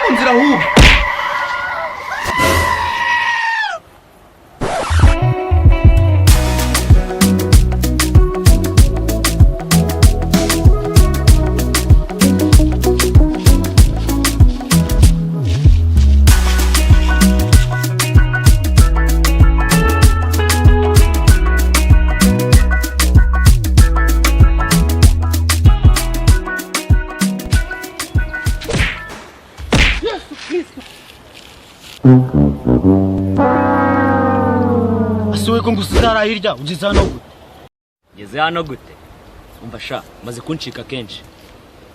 Mu nzira ahubwo. Ese we ko ngusize hariya hirya, ugeze hano gute? Ngeze hano gute? Umva sha, maze kuncika kenshi.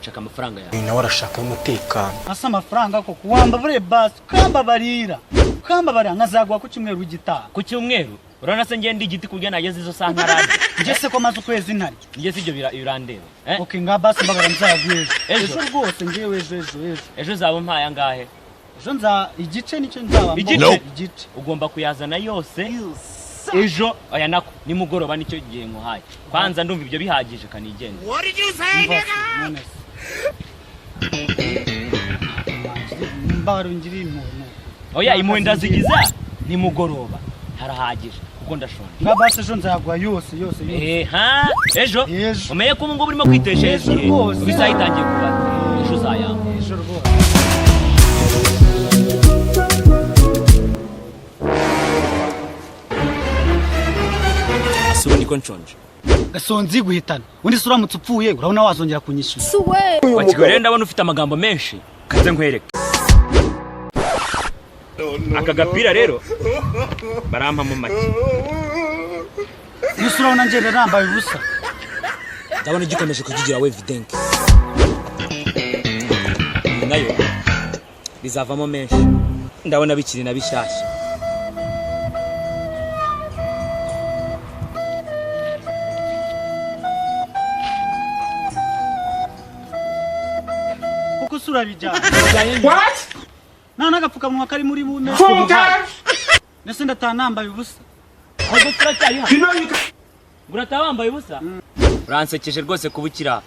Nshaka amafaranga yawe. Nawe arashaka umutekano. Asa amafaranga koko? Wambabariye basi, ukambabarira, ukambabarira nkazaguha ku cyumweru gitaha. Ku cyumweru? Urabona se ngenda igiti ku buryo nageze izo saa ntararya? Njye se ko maze ukwezi ntari? Njye si ibyo birandeba, eh? Ok, nga basi mbabara, nzaguha ejo. Ejo? Ejo rwose, ngewe ejo, ejo, ejo. Ejo uzaba umpaye angahe? Ejo nza igice nicyo nzaba mbonye. Igice? Igice. Ugomba kuyazana yose ejo. Oya, nako nimugoroba nicyo gihe nkuhaye. Kwanza ndumva ibyo bihagije, kanigende. Umva se, none se mbabara ungiriye impuhwe nuko. Oya, impuhwe ndazigiza nimugoroba, harahagije kuko ndashonje. Nga basi ejo nzaguha yose, yose, yose. Eh, ha ejo? Ejo. Umenye ko ubu ngubu urimo kwiteshereza Ejo igihe. rwose. Ubu isaha itangiye kubara, ejo uzayamba. Ejo rwose. Ese ubundi ko nshonje? Gasonzi guhitana undi se, uramutse upfuye urabona wazongera kunyishyura? Wakigo rero, ndabona ufite amagambo menshi, kaze nkwereke aka gapira rero, barampamo make. Mbese urabona ngenda nambaye ubusa? Ndabona gikomeje kukigira we videnke. Iyi nayo bizavamo menshi, ndabona bikiri na bishyashya. Kuko se urabijyana nta n'agapfukamunwa kari muri bume? Mbese ndataha nambaye ubusa? Ahubwo turacyari hano, urataha wambaye ubusa? Uransekeje rwose kuba ukiri aha.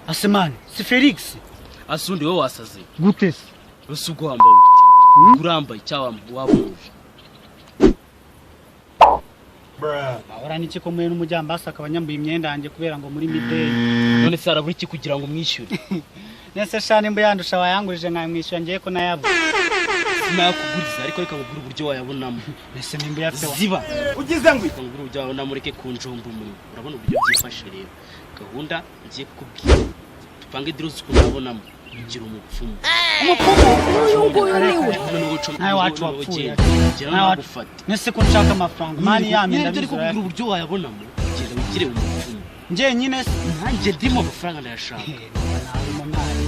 Asemani si Felix? Ase undi wowe wasaze? Gute se? Ese ubwo wambaye ute? Urambaye cyangwa wabuje? Ahora n'iki ko muye n'umujyambasi akaba nyambuye imyenda yanjye kubera ngo muri mideli? None se harabura iki kugira ngo umwishyure? Nese sha, nimba yandusha wayangurije nkamwishyura, ngiye ko nayabura. Sinayakuguriza, ariko reka nkugure uburyo wayabonamo. Nese nimba uyafite Ziba. Ugize ngo Reka nkugure uburyo wayabonamo, ureke kunjomba umuriro. Urabona uburyo byifashe rero, gahunda ngiye kukubwira, dupange deal z'ukuntu wabonamo. Gira umupfumu. Uyu nguyu ni we. Nawe wacu wapfuye. Gera Nawe wacu. nagufate. Nese ko nshaka amafaranga mani yamye? Nibyo, ariko Ndabizi. kugura uburyo wayabonamo, genda wigire umupfumu. Njye nyine se? Nanjye ndimo, amafaranga ndayashaka. Narimo ntari.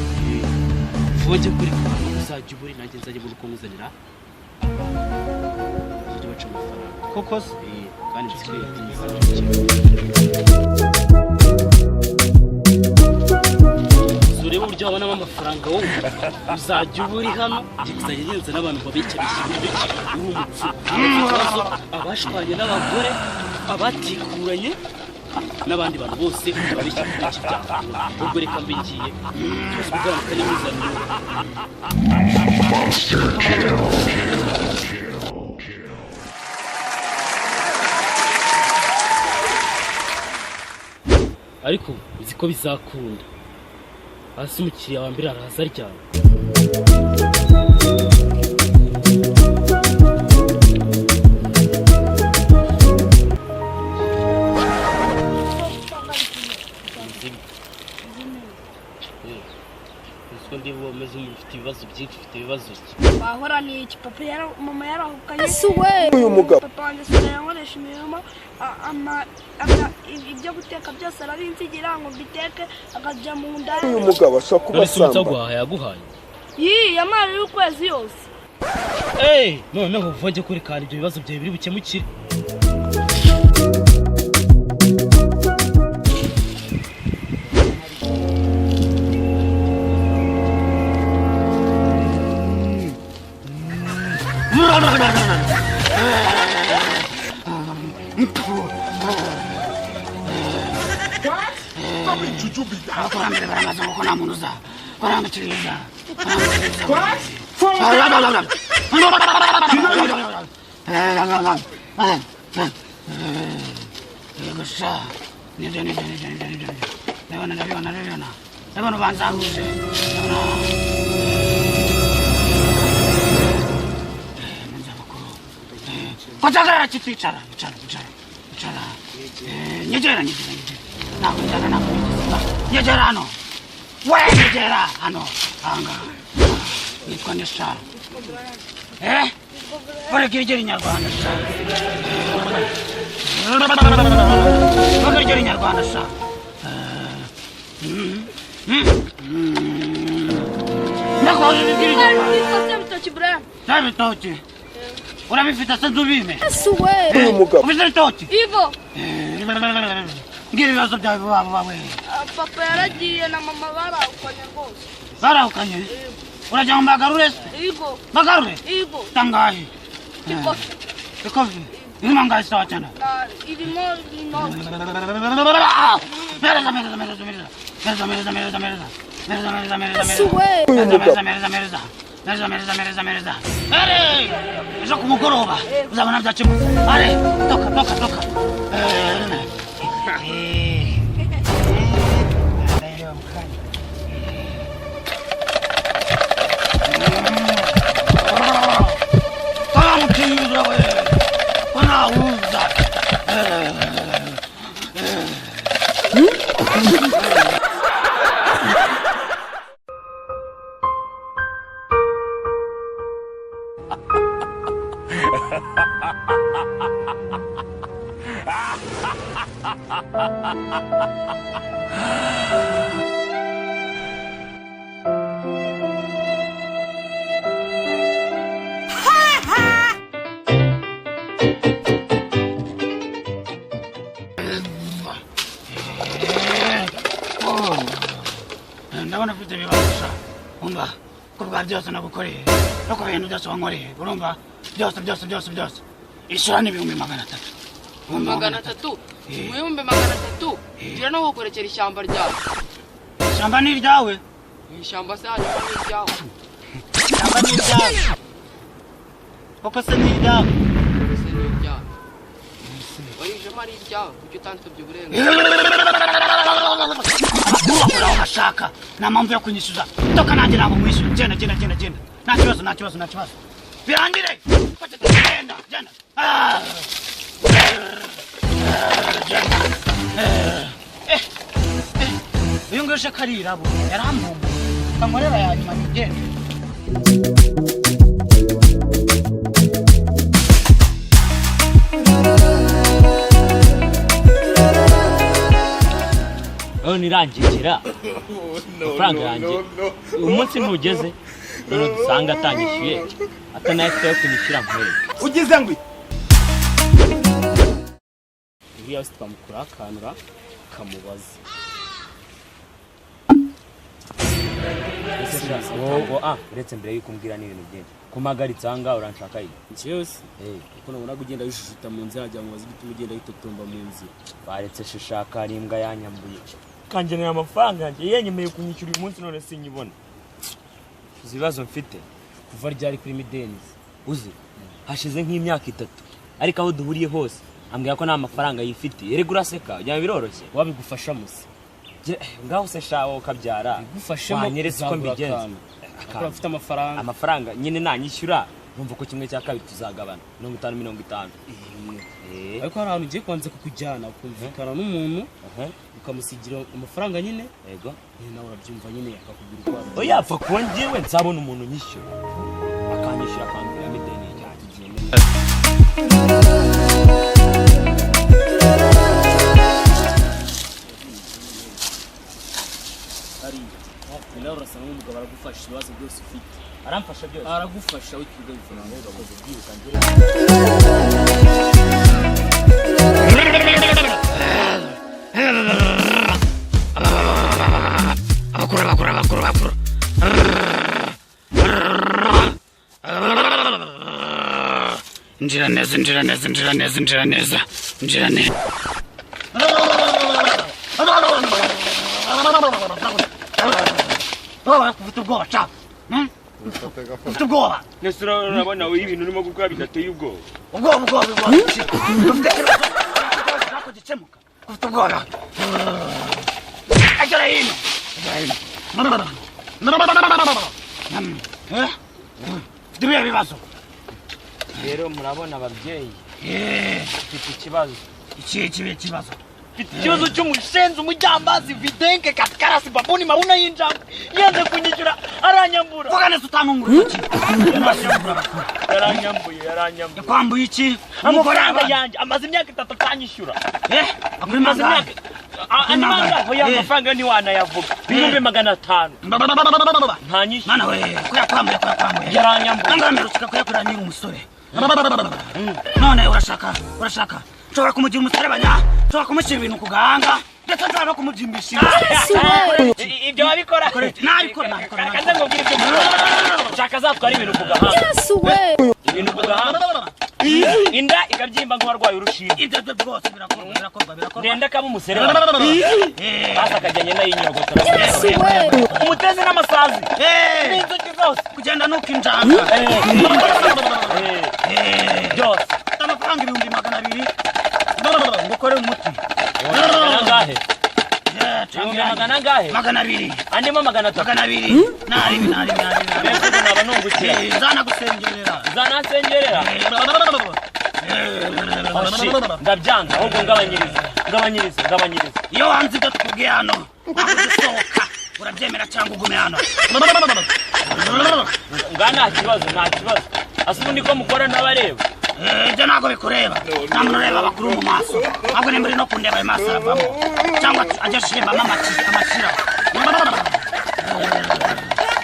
Vuba njye kuri ahantu uzajya uburi, nanjye nzajya mbona uko nkuzanira, uzajya baca amafaranga. Koko se? Eh, kandi nsigaye byiza. Urebe uburyo wabonamo amafaranga, wowe uzajya uba uri hano, njye kuzajya ngenza n'abantu babeshya bishyura ibyo uri umupfu ikibazo, abashwanye n'abagore, abatikuranye n'abandi bantu bose babeshya ibyo byakura. Ubwo reka mbe ngiye kugaruka n'imuzaniro. Ariko nzi ko bizakunda. Hasi umukiriya wa mbere araza aryamye. Uzi ko ndiba umeze nk'umuntu ufite ibibazo byinshi? Ufite ibibazo ki? Wahora ni iki? Papa yara, mama yarahukanye. Ese we. Uyu mugabo. Papa wanjye asigaye ankoresha imirimo, ibyo guteka byose arabinsigira ngo mbiteke, akajya mu nda. Uyu mugabo ashobora kuba None se asambana. guhaha yaguhaye? Yii, yamara y'ukwezi yose. Eh, noneho vuba njye kwerekana ibyo bibazo byawe biri bukemukire. juju be that? Abakurambere baramaze kuko nta muntu uza barambikiriza. What? Gusa nibyo nibyo nibyo nibyo nibyo ndabona ndabibona ndabibona ndabona ubanzaruje ndabona kocagara kiticara icara icara icara nyegera nyegera nyegera ntabwo njyana ntabwo nyegera hano we nyegera hano ahangaha nitwa ndesha vuga iryo rinyarwanda sha vuga iryo rinyarwanda sha ndakoze iryo rinyarwanda Ibitoki Brian. bya bitoki urabifite se ndubime Yesu we. Uyu mugabo. Ufite ibitoki Ivo. Mbwira ibibazo byawe vuba vuba we. Papa yaragiye na mama barahukanye rwose. Barahukanye? Uragira ngo mbagarure se? Igo. Bagarure? Igo. Tangahe? Ikofi. Ikofi. Irimo angahe sawa cyane? Irimo inoti. Mereza mereza mereza mereza. Mereza mereza mereza mereza. Mereza mereza mereza Yesu mereza. we. Mereza mereza mereza mereza. Mereza mereza mereza mereza. Are! Ejo ku mugoroba uzabona byakemutse. Are! Toka toka toka. Kamukiza we. Kanauza. Ndabona ufite ibibazo sha. Umva ko bwa byose nagukoreye no ku bintu byose wankoreye urumva byose byose byose byose ishyura ni 300,000. 300 mu 300,000 gira no gukorekera ishyamba ryawe. Ishyamba ni iryawe. Ishyamba se hanyuma ni iryawe. Ishyamba ni iryawe koko se ni iryawe. Se ni iryawe warijemo ari iryawe kuki utansabye uburenganzira? Abakuru bakora aho bashaka nta mpamvu yo kunyishyuza toka nanjye ntabwo mwishyura. Genda genda genda genda nta kibazo nta kibazo nta kibazo birangire genda genda genda. Uyu nguyu uje karirabo yarambumbuye kankorera ya nyuma nigende. None irangira amafaranga yanjye umunsi ntugeze none dusanga atanyishyuye atanayafite yo kunyishyura nkwereke. Ugize ngo Uriya wese twamukuraho akanura kamubaza. Uretse mbere y'uko umbwira n'ibintu byinshi kumagaritse aha ngaha uranshaka iki? Njyewe se kuko nabonaga ugenda wishujuta mu nzira wagira ngo ubaze igituma ugenda witotomba mu nzira. Baretse shishaka hari imbwa yanyambuye kangenera amafaranga yanjye yenyemeye kunyishyura uyu munsi none sinyibona. Uzi ibibazo mfite kuva ryari kuri midenizi? Uzi hashize nk'imyaka 3 ariko aho duhuriye hose ambwira ko nta mafaranga yifitiye. Erega uraseka ujya biroroshye. Wabigufasha muse ngaho se shawo ukabyara bigufashemo wanyeretse uko mbigenza. Akaba afite amafaranga. Amafaranga nyine nanyishyura numva ko 1/2 tuzagabana 50 50. Ariko hari ahantu ugiye kubanza kukujyana ukumvikana n'umuntu ukamusigira amafaranga nyine. Yego. Nawe urabyumva nyine akakubwira uko wabigura. Oya apfa kuba njyewe nzabona umuntu unyishyura akanyishyura akambwira mideni yanjye. Nawe urasa nk'umugabo aragufasha ibibazo byose ufite. Aramfasha byose. Aragufasha witwa ibifaranga urakoze byiruka njye. Abakuru abakuru abakuru abakuru. Injira neza injira neza injira neza injira neza injira neza. Wowe ufite ubwoba ca. Ufite ubwoba. Nese urabona wowe ibintu urimo gukora bidateye ubwoba. Ubwoba ubwoba ubwoba. Ufite ikibazo gikemuka. Ufite ubwoba. Agera hino. Agera hino. Ufite ibihe bibazo. Rero murabona ababyeyi. Mfite ikibazo. Ikihe kibe kibazo? Mfite ikibazo cy'umushenzi umujyambazi videnke katikarasi babuni mabuna y'injangwe yanze kunyishyura aranyambura. Vuga neza utamungura iki? Yaranyambuye yaranyambuye. Yakwambuye iki? Amafaranga yanjye amaze imyaka 3 atanyishyura. Akuri mangahe? Andi mangahe? Oya amafaranga ntiwanayavuga. 500,000. Ntanyishyura. Mana we, kuyakwambuye kuyakwambuye. Yaranyambuye. Nangamberutse kuyakura nyiri umusore. None urashaka urashaka. Nshobora kumugira umuserebanya, nshobora kumushyira ibintu ku gahanga, ndetse nshobora no kumubyimbisha. Ibyo wabikora? Nabikora nabikora. Kaze ngubwire ibyo ukora. Shaka azatwara ibintu ku gahanga. Ibintu ku gahanga. Inda ikabyimba nk'uwarwaye urushinge. Ibyo byo rwose birakorwa birakorwa birakorwa. Ndenda kaba umuserebanya. Basi akajyanye nayinyogosora. Umuteze n'amasazi. N'inzuki zose. Kugenda nuko injanga. Byose. Amafaranga 200,000. Ngukore umuti. Angahe? 200,000? 200. Andimo 300. 200. Nari nari nari. Mbese naba nungukira. Zanagusengerera. Zanasengerera. Ndabyanga ahubwo ngabanyiriza. Ngabanyiriza ngabanyiriza. Iyo wanze ibyo tukubwiye hano, usohoka. Urabyemera cyangwa ugume hano? Nga nta kibazo nta kibazo. Ase ubundi ko mukora n'abareba. Ibyo ntabwo bikureba. Nta muntu ureba abakuru mu maso. Ahubwo nimba uri no kundeba ayo maso aravamo. Cyangwa ajya ashirembamo amashyira.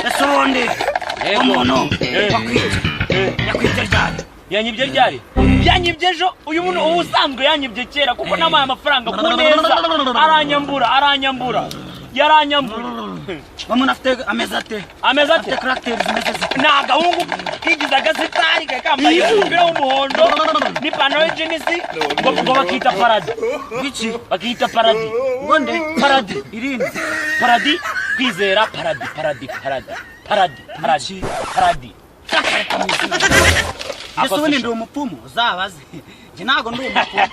Ese ubundi umuntu wakwibye yakwibye ryari? Yanyibye ryari? Yanyibye ejo. Uyu muntu ubu usanzwe yanyibye kera kuko namuhaye amafaranga ku neza. Aranyambura aranyambura. Yaranyambura. Umuntu afite amezi ate? Amezi ate? Afite karagiteri zimeze zite? Ni agahungu kigize agasitari kambaye umupira w'umuhondo n'ipantaro y'ijinisi ngo bakita paradi. Iki? Bakita paradi. Ngo nde? Paradi. Irindi. Paradi kwizera paradi paradi paradi paradi paradi paradi. Ese ubundi ndi umupfumu uzabaze. Njye ntabwo ndi umupfumu.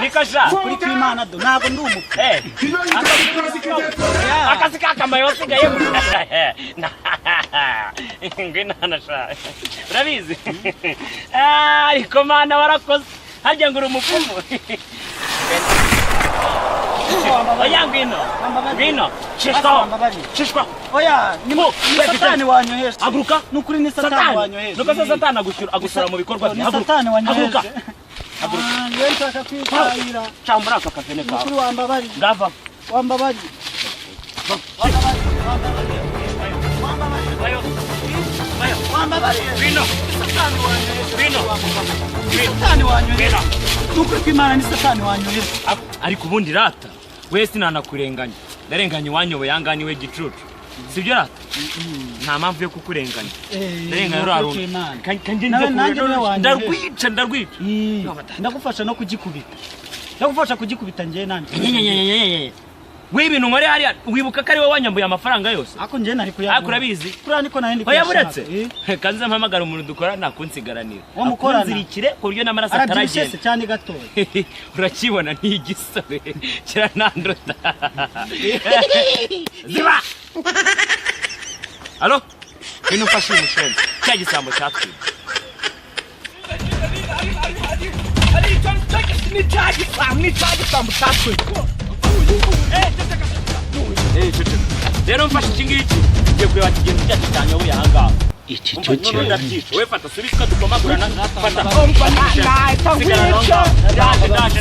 Niko sha. Kuri kw'Imana do ntabwo ndi umupfumu. Akazi kakambaye wasigaye. Ngwino hano sha. Urabizi? Ariko mana warakoze. Harya ngo uri umupfumu. Oya ngwino. Ngwino. Shishwa. Shishwa. Oya, ni satani wanyoheje. Haguruka. Nukuri ni satani wanyoheje. Nuko se satani agushyura agusura mu bikorwa bye. Ni satani wanyoheje. Haguruka. Haguruka. Njye nshaka kwitahira. Ca muri aka kavene kawe. Nukuri wambabariye. Ndava. Wambabariye. Wambabariye. Ngwino. Satani wanyoheje. Ngwino. Satani wanyoheje. Nukuri kw'Imana ni satani wanyoheje. Ariko ubundi rata wese nanakurenganya. Ndarenganya iwanyoboye ahangaha niwe gicucu. Sibyo rata? Nta mpamvu yo kukurenganya. Ndarenganya ruriya runtu. Kanjye ndarwica ndarwica. Ndagufasha no kugikubita. Ndagufasha kugikubita njye nanjye. We ibintu nkore hariya wibuka ko ari wowe wanyambuye amafaranga yose. Ako njye nari kuyabura. Ariko urabizi. Kuriya niko nari ndi Oya kuyashaka. buretse. Kanze mpamagara umuntu dukorana kunsigaranira. Uwo mukorana. Akunzirikire ku buryo n'amaraso Arabyibushye ataragenda. se cyane gatoya. Urakibona ni igisore kiranandota. Ziba. Alo? Ngwino ufashe uyu mushumba. Cya gisambo cyatwibye. Rero mfashe iki ngiki ngiye kureba kigenzi cyacu cyanyoboye aha ngaha. Iki cyo kirabyica. Wowe fata subika dukomagurana. Fata. Sigara ndaje ndaje ndaje.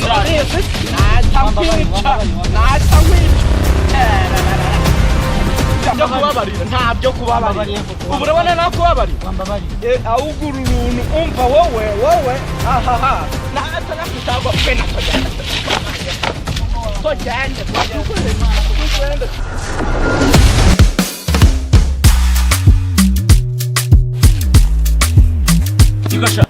Ntabyo kubabarira ntabyo kubabarira. Ubu urabona nakubabarira. Ahubwo uru runtu umva wowe wowe ahaha natakutagwa kwena kujyana. Kujyana kujyana. Niko sha.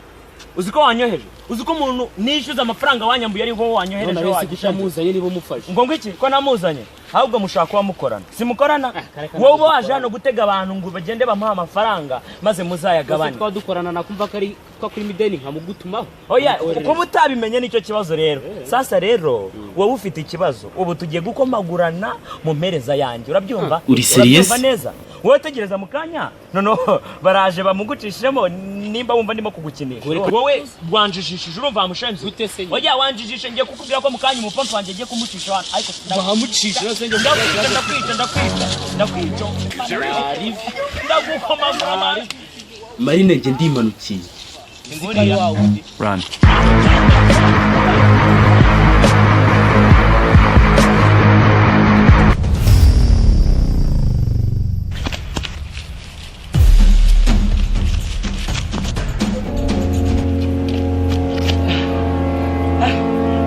Uzi ko wanyoheje? Uzi ko umuntu nishyuza amafaranga wanyambuye ari wowe wanyohereje? None wese Wagisha gutamuzanye niba umufashe. Ngo iki ko namuzanye? Ahubwo mushaka kuba mukorana. Simukorana? Kare. Wowe uba waje hano gutega abantu ngo bagende bamuha amafaranga maze muzayagabane. Twaba dukorana, nakumva ko ari ko kuri mideni nkamugutumaho. Oya, kuba utabimenye nicyo kibazo rero. Sasa rero wowe ufite ikibazo, ubu tugiye gukomagurana mu mpereza yanjye, urabyumva? Uri serious? Urabyumva neza? Wowe tegereza mu kanya, noneho baraje bamugucishemo nimba wumva ndimo kugukinisha. Wowe wanjijishije, urumva wamushenze? Gute se nyine? Oya, wanjijishe. Ngiye kukubwira ko mu kanya umupompe wanjye agiye kumucisha hano, ariko Bahamucisha se njye? Ndakwica, ndakwica, ndakwica, ndakwica, ndagukomagura mani. Marine, njye ndimanukiye. Inguriya. Run.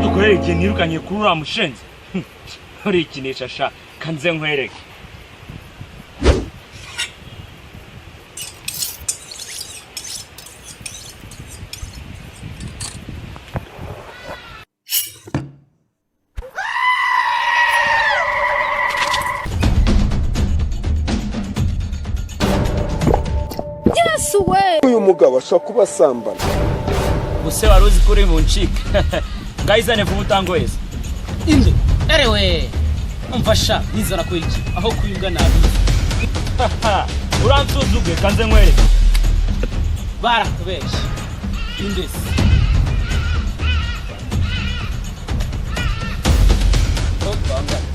Dukorere igihe nirukanye kuri uriya mushenzi urikinisha sha, kanze nkwereke. Yesu we! Uyu mugabo ashobora kuba asambana. Ubuse wari uzi ko uri mu ncike? Ngayizane vuba utangoyeza. Inde erewe, umva sha, nizara ko iki aho kuyibwa nabi. Uransuzuguye, kanze nkwereke. Barakubeshye indesi. Oh, bangana.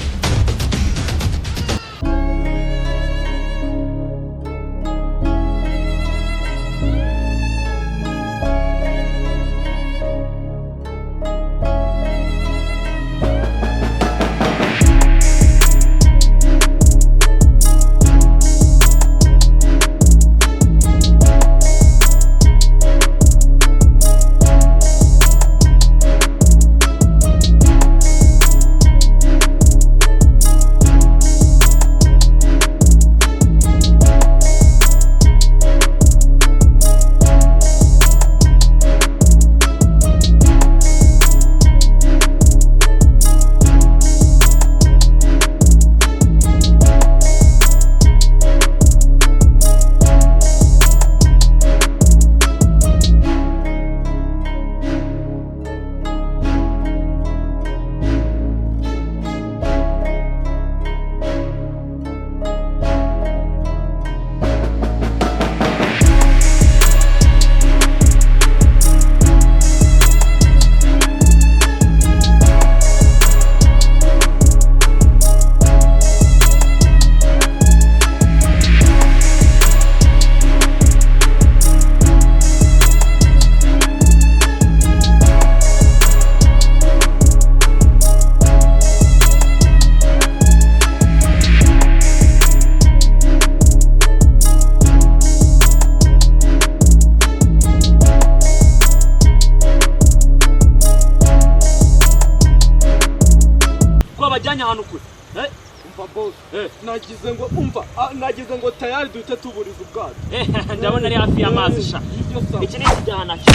Ko bajyanye ahantu kure? Eh? Umva boss. Eh. Nagize ngo umva, nagize ngo tayari duhite tuburiza ubwato. Eh, ndabona ari hafi y'amazi sha. Nibyo sawa. Iki ni ikijyana cyo.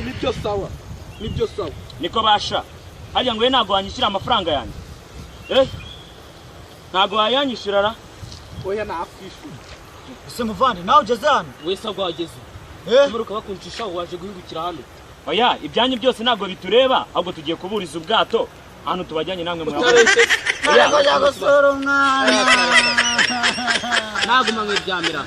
Nibyo sawa, nibyo sawa. Niko basha, harya ngo we ntabwo wanyishyura amafaranga yanjye? Eh, ntabwo wayanyishyura ra? Oya, nakwishyura. Ese muvandi, nawe ugeze hano? Wese agwageze. Eh? Umaruka bakuncisha, waje guhingukira hano. Oya, ibyanyu byose ntabwo bitureba, ahubwo tugiye kuburiza ubwato ahantu tubajyanye namwe murabona. Ntabwo jya gusura umwana. Naguma nkiryamira.